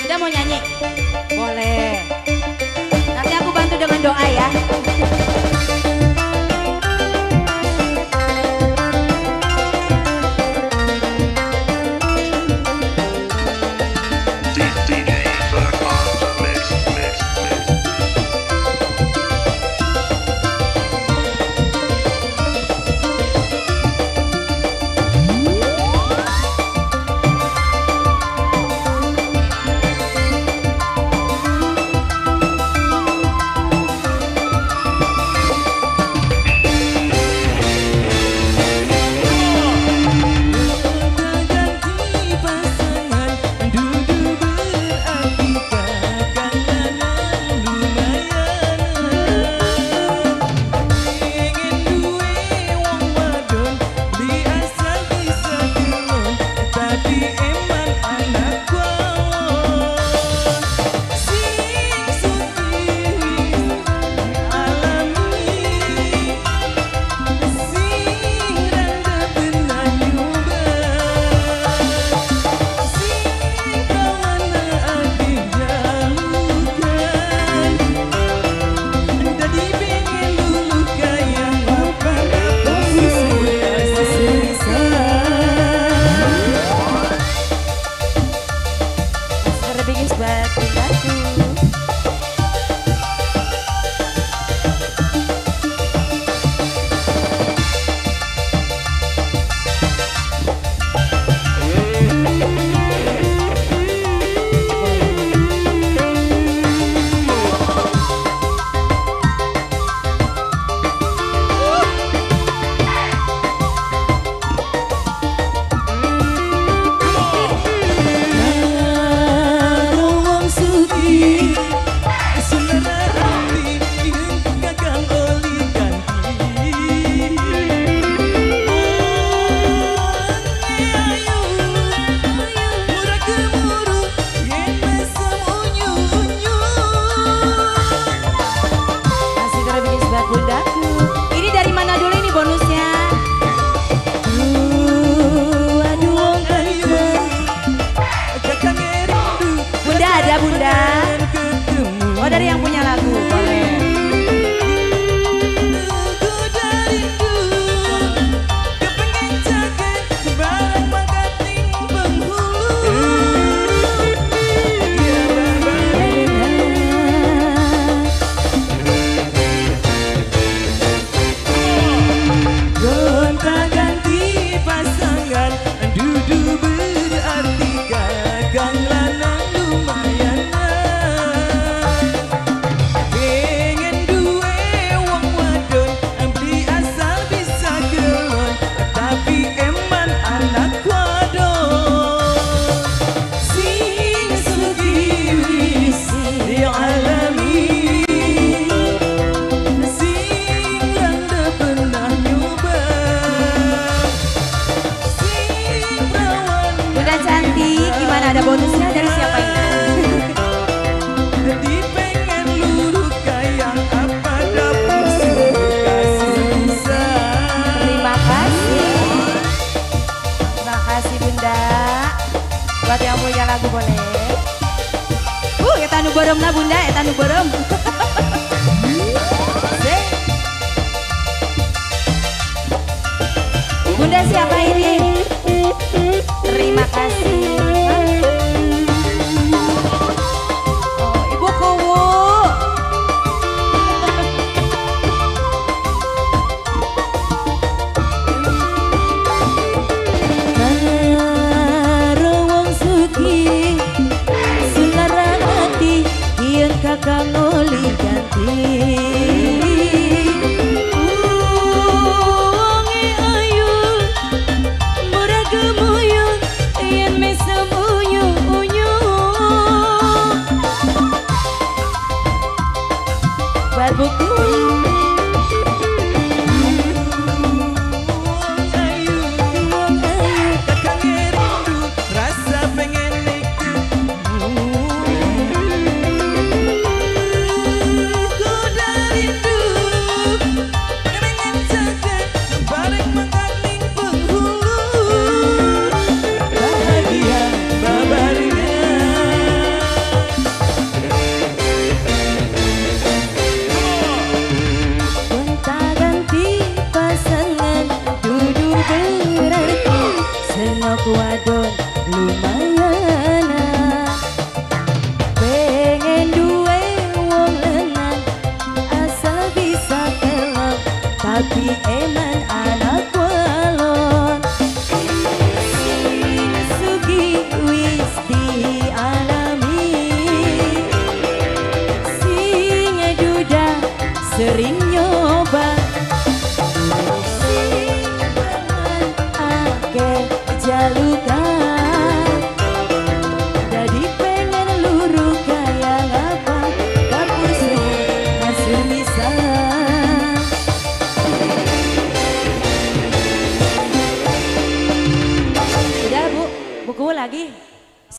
Bunda mau nyanyi? Boleh. Nanti aku bantu dengan doa ya. Dari yang punya lagu boleh. Gonta-ganti pasangan dudu berarti gagang lanang lumayan. Ada bonusnya dari siapa ini? Terima kasih. Terima kasih Bunda. Buat yang punya lagu boleh. Eta nu beureum lah Bunda, eta nu beureum. Bunda siapa ini? Terima kasih. Ibu Kuwu. Karo wong sugih sulara ati yen kakang oli ganti. Wonge ayu murah gemuyu. Nengok wadon lumayan, pengen duwe wong lanang asal bisa kelok, tapi eman anak walon. Sing sugih wis dialami, sing duda sering nyoba, sing pangan akeh jalukan. Jadi pengen luru kaya ngapa, dapur kasur bisa. Udah Bu, buku lagi.